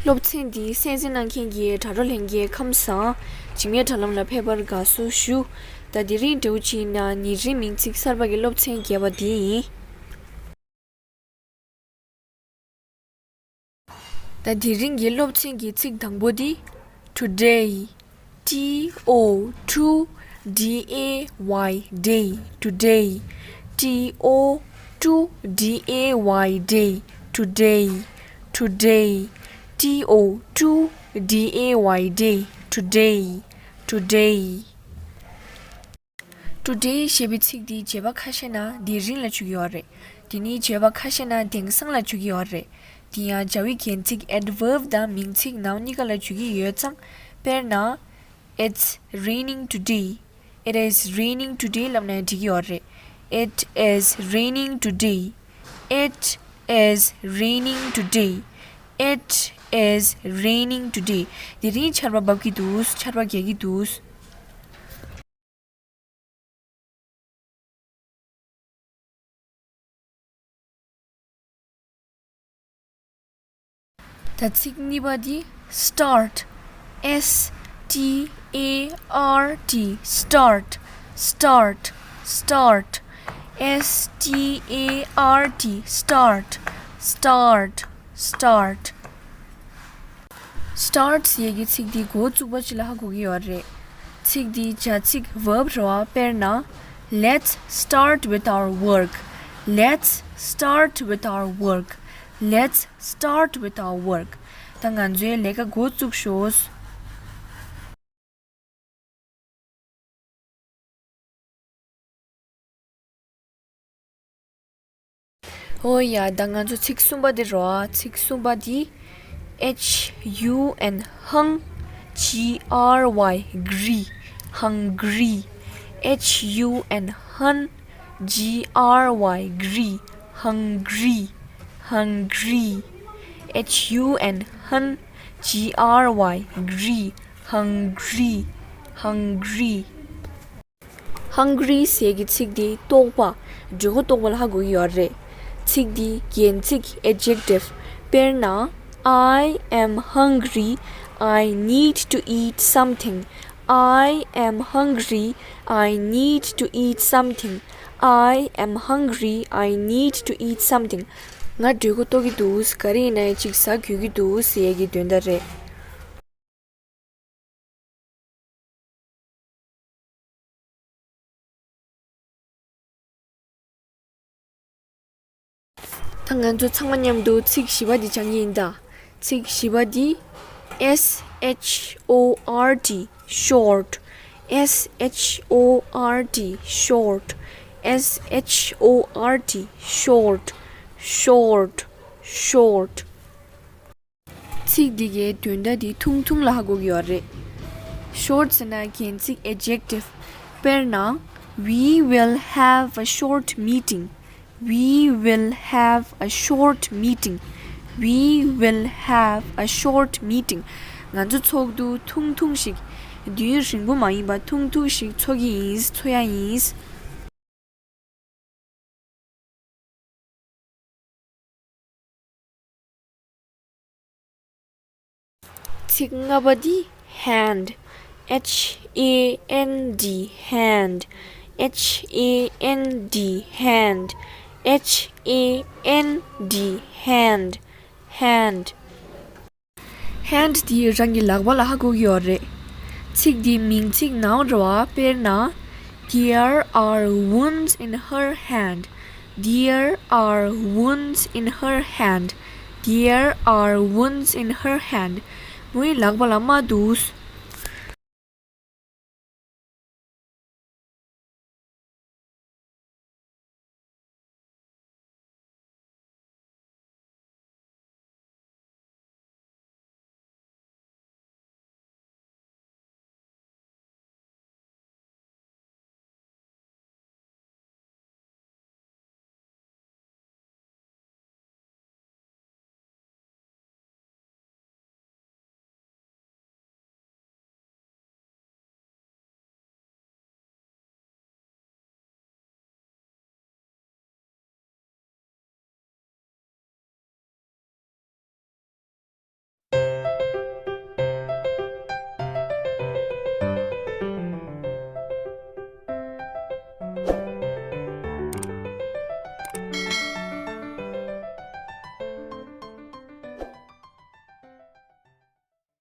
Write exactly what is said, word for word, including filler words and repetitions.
སློབ་ཚན་འདི་གསན་གཟིགས་གནང་མཁན་གྱི་དྲ་གྲོགས་ལྷན་རྒྱས་ཁམས་བཟང་། འཇིགས་མེད་དྲ་ལམ་ལ་ཕེབས་པར་དགའ་བསུ་ཞུ། ད་དེ་རིང་འབྲེལ་བ་ཅིག་ན་ཉིན་རེའི་མིང་ཚིག་གསར་པ་གི་སློབ་ཚན་བརྒྱད་པ་འདི་ཡིན། ད་དེ་རིང་གི་སློབ་ཚན་གྱི་ཚིག་དང་པོ་འདི། Today. T O two D A Y, day. Today. T O two D A Y, day. Today. Today. T O two D A Y, day. Today. Today. Today ཞེས་པའི་ཚིག་འདི་བྱེད་པ་ཁ་ཤས་ན་དེ་རིང་ལ་འཇུག་གི་ཡོད་རེད། དེ་ནི་བྱེད་པ་ཁ་ཤས་ན་དེང་སང་ལ་འཇུག་གི་ཡོད་རེད། དེ་ཡང་བྱ་བའི་རྒྱན་ཚིག་adverb དང་མིང་ཚིག་noun གཉིས་ཀ་ལ་འཇུག་གི་ཡོད་ཙང་། དཔེར་ན། It's raining today. It is raining today ལབ་ན་འགྲིག་གི་ཡོད་རེད། It is raining today. It is raining today. It is raining today. དེ་རིང་ཆར་པ་འབབ་ཀྱི་འདུག་ཆར་པ་རྒྱག་གི་འདུག་ད་ཚིག་གཉིས་པ་འདི། Start. S T A R T. Start. Start. Start. S T A R T. Start. Start. Start. Start ཟེར་ཡས་ཀྱི་ཚིག་འདི་འགོ་བཙུགས་པ་ཅིག་ལ་ཧ་གོ་གི་ཡོད་རེད། ཚིག་འདི་བྱ་ཚིག་verb རེད་བ། དཔེར་ན། Let's start with our work. Let's start with our work. Let's start with our work. ད་ང་ཚོའི་ལས་ཀ་འགོ་བཙུགས་ཤོག་ཨོ་ཡ། ད་ང་ཚོ་ཚིག་གསུམ་པ་འདི་རོ། ཚིག་གསུམ་པ་འདི། H U N hung, G R Y gry, hungry. H U N hung, G R Y gry, hungry, hungry. H U N hung, G R Y gry, hungry, hungry. Hungry ཟེར་གྱི་ཚིག་འདི་ལྟོགས་པ། འདོད་པ་ལྟོགས་པ་ལ་ཧ་གོ་གི་ཡོད་རེད། ཚིག་འདི་རྒྱན་ཚིག adjective དཔེར་ན། I am hungry. I need to eat something. I am hungry. I need to eat something. I am hungry. I need to eat something. ང་འདོད་པ་ལྟོགས་ཀྱི་འདུག་ག་རེ་ཡིན་ན་ཡང་ཅིག་ཟ་དགོས་ཀྱི་འདུག་ཟེར་ཡས་ཀྱི་དོན་དག་རེད། ད་ང་ཚོ་ཚང་མ་མཉམ་དུ་ཚིག་བཞི་པ་འདི་སྦྱང་གི་ཡིན་ད། ཚིག་བཞི་པ་འདི། S H O R T, short. S H O R T, short. S H O R T, short. Short. Short. ཚིག་འདི་གའི་དོན་དག་འདི་ཐུང་ཐུང་ལ་ཧ་གོ་གི་ཡོད་རེད། Short ཟེར་ན་རྒྱན་ཚིག adjective དཔེར་ན། We will have a short meeting. We will have a short meeting. We will have a short meeting. ང་ཚོ་ཚོགས་འདུ་ཐུང་ཐུང་ཞིག་དུས་ཡུན་རིང་པོ་མ་ཡིན་པ་ཐུང་ཐུང་ཞིག་ཚོགས་ཀྱི་ཡིན། ཚོགས་ཡ་ཡིན། ཚིག་ལྔ་པ་འདི། Hand. H A N D, hand. H A N D, hand. H A N D, hand. Hand. Hand འདི་རང་གི་ལག་པ་ལ་ཧ་གོ་གི་ཡོད་རེད། ཚིག་འདི་མིང་ཚིག་noun རེད་བ། དཔེར་ན། There are wounds in her hand. There are wounds in her hand. There are wounds in her hand. མོའི་ལག་པ་ལ་རྨ་འདུག